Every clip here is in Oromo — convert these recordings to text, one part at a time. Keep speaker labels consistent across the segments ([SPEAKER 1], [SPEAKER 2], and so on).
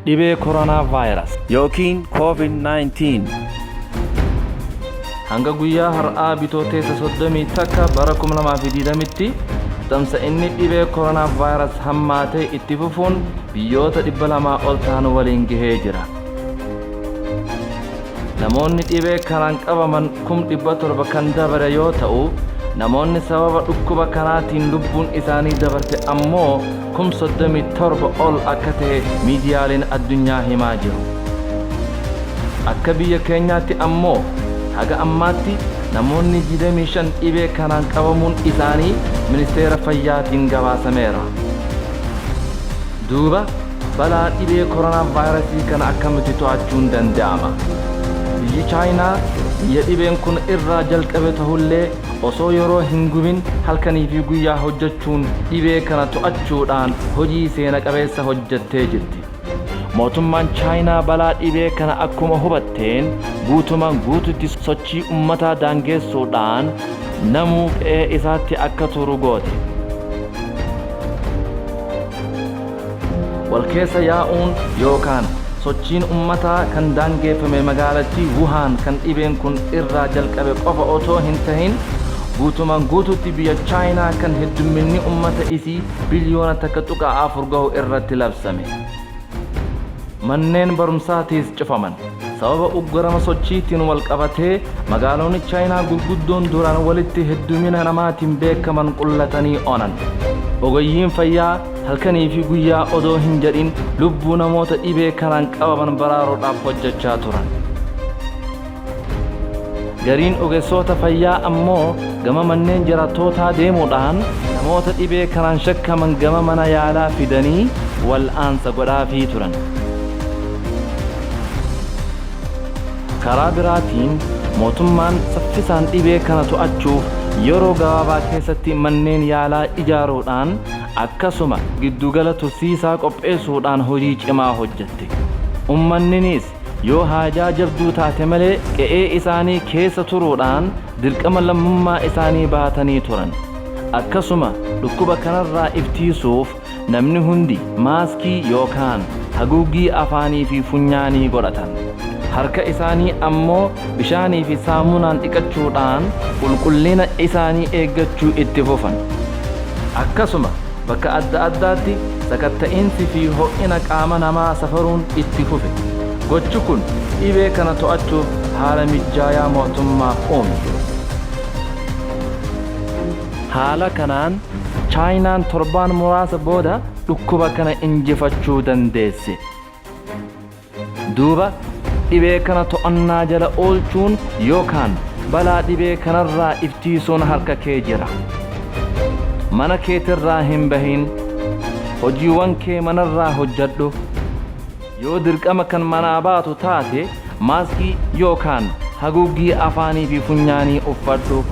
[SPEAKER 1] Dhibee koronaa vaayirasi
[SPEAKER 2] yookiin COVID-19.
[SPEAKER 1] Hanga guyyaa har'aa Bitootessa 31 bara 2020tti tamsa'inni dhibee koronaa vaayirasi hammaatee itti fufuun biyyoota 200 ol ta'an waliin gahee jira. Namoonni dhibee kanaan qabaman 700,000 kan dabare yoo ta'u, namoonni sababa dhukkuba kanaatiin lubbuun isaanii dabarte ammoo 37,000 ol akka ta'e miidiyaaleen addunyaa himaa jiru. Akka biyya keenyaatti ammoo haga ammaatti namoonni 25 dhibee kanaan qabamuun isaanii Ministeera Fayyaatiin gabaasameera. Duuba balaa dhibee koronaa vaayirasii kana akkamitti to'achuun danda'ama? Biyyi Chaayinaa biyya dhibeen kun irraa jalqabe ta'ullee osoo yeroo hin gubin halkanii fi guyyaa hojjechuun dhibee kana to'achuudhaan hojii seena qabeessa hojjettee jirti. Mootummaan Chaayinaa balaa dhibee kana akkuma hubatteen guutumaan guututti sochii ummataa daangeessuudhaan namuu qe'ee isaatti akka turu goote. Wal keessa yaa'uun yookaan sochiin ummataa kan daangeeffame magaalattii Wuhaan kan dhibeen kun irraa jalqabe qofa otoo hin tahin guutumaan guututti biyya Chaayinaa kan heddumminni ummata isii biliyoona 1.4 gahu irratti labsame. Manneen barumsaatiis cufaman. Sababa uggurama sochiitiin wal qabatee magaalonni Chaayinaa gurguddoon duraan walitti heddumina namaatiin beekaman qullatanii onan. Ogeeyyiin fayyaa halkanii fi guyyaa odoo hin jedhin lubbuu namoota dhibee kanaan qabaman baraaruudhaaf hojjechaa turan. Gariin ogeessota fayyaa ammoo gama manneen jirattootaa deemuudhaan namoota dhibee kanaan shakkaman gama mana yaalaa fidanii wal'aansa godhaafii turan. Karaa biraatiin mootummaan saffisaan dhibee kana to'achuuf yeroo gabaabaa keessatti manneen yaalaa ijaaruudhaan akkasuma giddugala tursiisaa qopheessuudhaan hojii cimaa hojjette. Ummanninis yoo haajaa jabduu taate malee qe'ee isaanii keessa turuudhaan dirqama lammummaa isaanii bahatanii turan. Akkasuma dhukkuba kanarraa iftiisuuf namni hundi maaskii yookaan haguuggii afaanii fi funyaanii godhatan. Harka isaanii ammoo bishaanii fi saamunaan dhiqachuudhaan qulqullina isaanii eeggachuu itti fufan. Akkasuma bakka adda addaatti sakatta'iinsi fi ho'ina qaama namaa safaruun itti fufe. Gochi kun dhibee kana to'achuuf haala mijjaayaa mootummaaf uume. Haala kanaan Chaayinaan torbaan muraasa booda dhukkuba kana injifachuu dandeesse. Duuba dhibee kana to'annaa jala oolchuun yookaan balaa dhibee kanarraa iftiisuun harka kee jira. Mana keetirraa hin bahin. Hojiiwwan kee manarraa hojjedhu. Yoo dirqama kan manaa baatu taate maaskii yookaan haguuggii afaanii fi funyaanii uffadhu.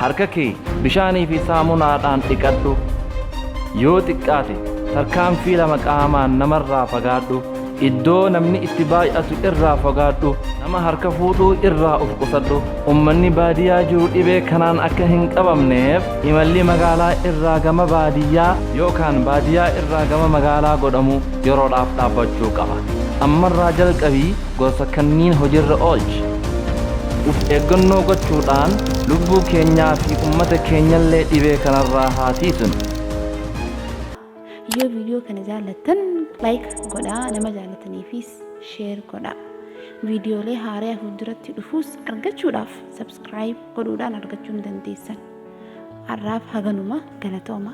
[SPEAKER 1] Harka kee bishaanii fi saamunaadhaan dhiqadhu. Yoo xiqqaate tarkaanfii 2 qaamaan namarraa fagaadhu. Iddoo namni itti baay'atu irraa fagaadhu. Nama harka fuudhuu irraa of qusadhu. Ummanni baadiyyaa jiru dhibee kanaan akka hin qabamneef imalli magaalaa irraa gama baadiyyaa yookaan baadiyyaa irraa gama magaalaa godhamu yeroodhaaf dhaabbachuu qaba. Ammarraa jalqabii gorsa kanniin hojirra oolchi. Uf eeggannoo gochuudhaan lubbuu keenyaa fi ummata keenyallee dhibee kanarraa haa tiisinu.
[SPEAKER 3] Yoo viidiyoo kana jaallattan like godhaa, nama jaallataniifis share godhaa. Viidiyoolee haaraa fuulduratti dhufuus argachuudhaaf subscribe godhuudhaan argachuu ni dandeessan. Har'aaf haganuma, galatooma.